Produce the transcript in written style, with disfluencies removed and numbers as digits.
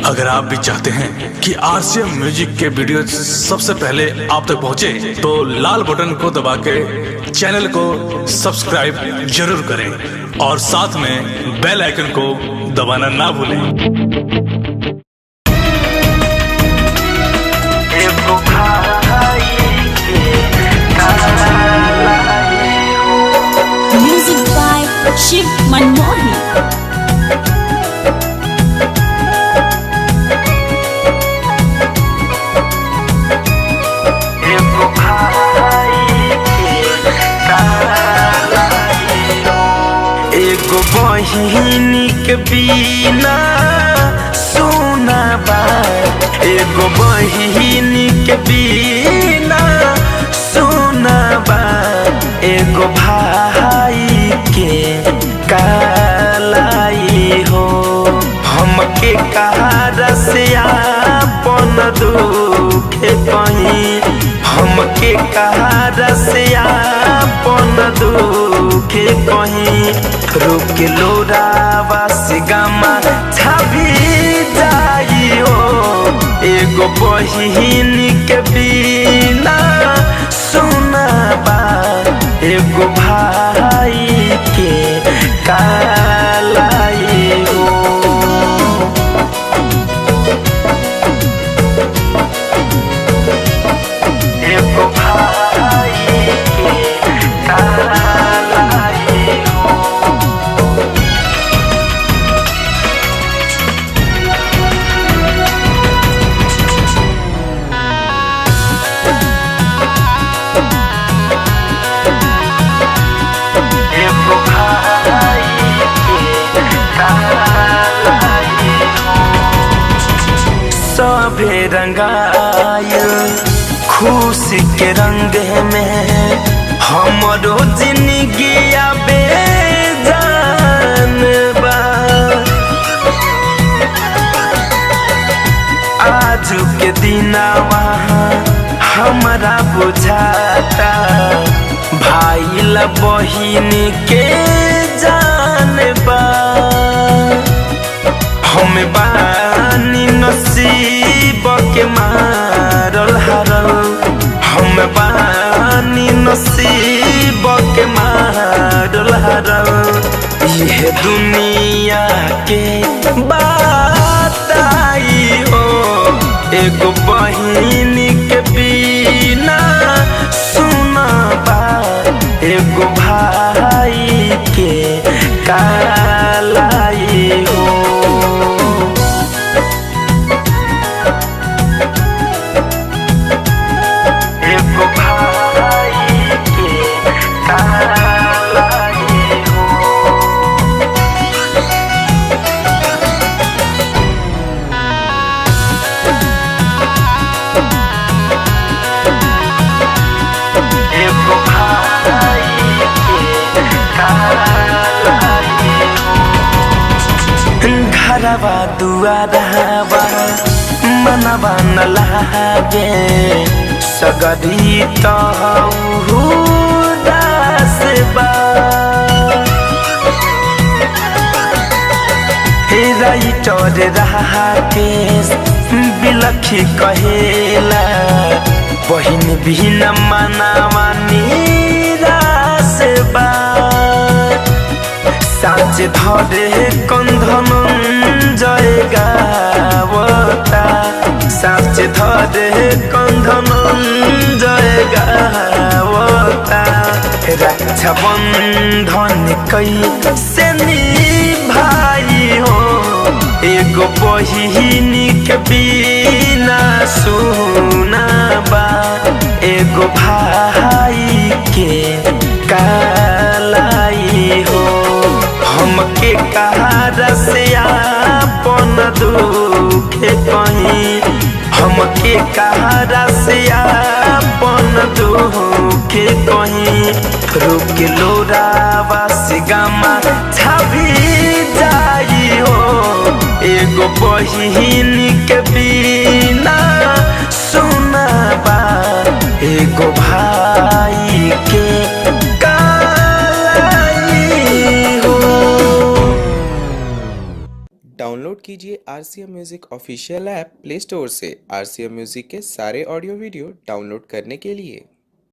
अगर आप भी चाहते हैं कि आरसीएम म्यूजिक के वीडियो सबसे पहले आप तक पहुंचे, तो लाल बटन को दबा के चैनल को सब्सक्राइब जरूर करें और साथ में बेल आइकन को दबाना ना भूलें। एगो भाई के कालाई हो। Music by Shiv Manmohan. एगो भाई के कालाई हो। एगो बहिन के बिना सोना बा, एगो बहिन के बिना सोना बा, एगो भाई के कालाई हो। हमके कहारा से आपन दुखे कहीं, हमके कहारा से आपन दुखे कहीं, रोक लोरावा से गामा छाभी जाई हो। एगो बहिन के बिना सोना बा, एगो भाई के कालाई हो। एगो भाई के कालाई हो। एगो भाई के कालाई हो। सभे रंगायल खुशी के रंग में हमरो जिंदगी बेजान बा। आज के दिनावा हमरा बुझाता भाई ला बहिन के जान बा। हम बानी नसीब के मारल हारल, हम बानी नसीब के मारल हारल, यह दुनिया के बात आई हो। एगो बहिन के बिना सुना बा, एगो भाई के कालाई हो। एगो भाई के कालाई हो। एगो भाई के कालाई हो। घरवा दुआरवा मनवा न लागे, सगरी तो दास बा। हे राइटर राकेश बिलखी कहेला, बहिन बिन मनावा निराश बा। साँच धरे कंधन जय गावता, साँच धरे कंधन जय गावता, रक्षा बंधन कई से भाई हो। एगो बहिन के बिना सुना बा, एगो भाई के कालाई हो। हमके कहारा से आपन दुखे कहीं, हमके कहारा से आपन दुखे कहीं, रोक लोरावा से गामा छाभी जाई हो। एगो बहिन के बिना सुना बा, एगो भाई के कालाई हो। डाउनलोड कीजिए R C M music official app play store से आर सी एम म्यूज़िक के सारे ऑडियो वीडियो डाउनलोड करने के लिए।